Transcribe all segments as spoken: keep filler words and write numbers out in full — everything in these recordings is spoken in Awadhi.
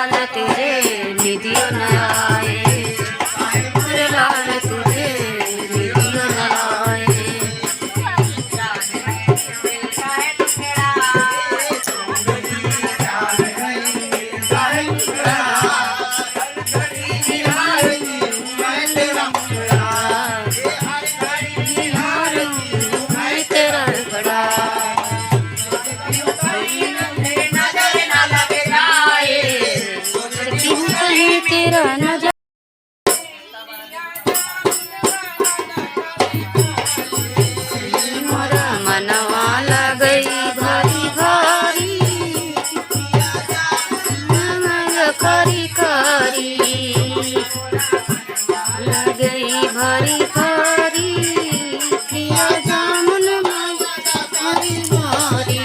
लाल तुझे निदियो न आए, लाल तुझे निदियो न आए। तेरा नजर मोरा मनवा लगई भारी भारी, मन करी करी, लगई भारी भारी, पिया जामुन मन करी करी।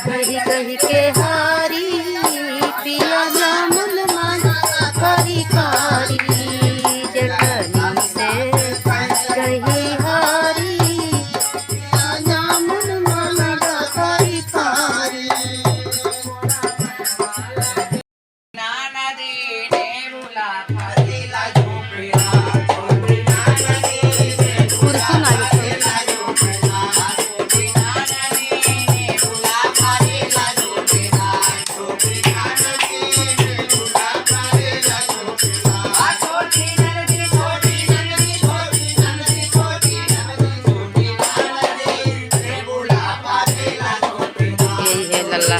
कही कही के हारी पिया जामुन मांग करी करी, जेठनी से कही हारी पिया जामुन मांग करी करी। यही है लल्ला।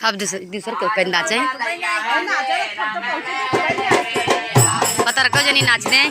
अब दूसर, दूसर के ऊपर नाचे। पतरको जनी नाच दे।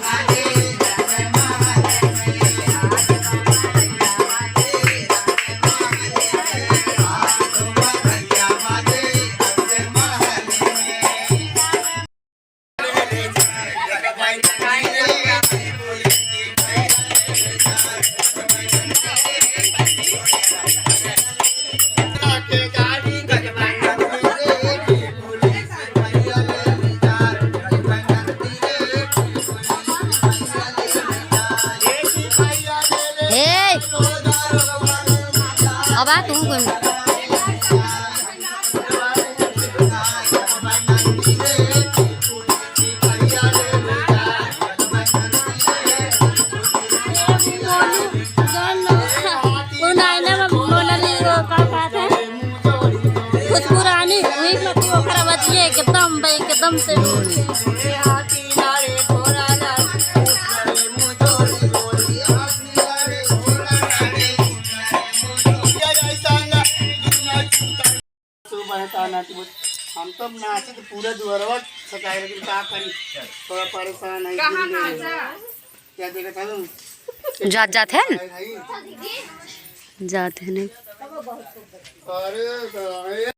हे, अब आ तू कोई। वो नाइना में बोलल ही वो का कहत है? खुशबू रानी, वही मती ओकर बजिए एकदम बे-, एकदम से। सुबह का नाच बोल, हम तो नाचे तो पूरा दुआरवा सजाए, लेकिन का करी, थोड़ा परेशान है। कहाँ नाचा? क्या देखत है तुम? जात, जात है न? भाई, भाई। जात है नहीं। अरे, अरे।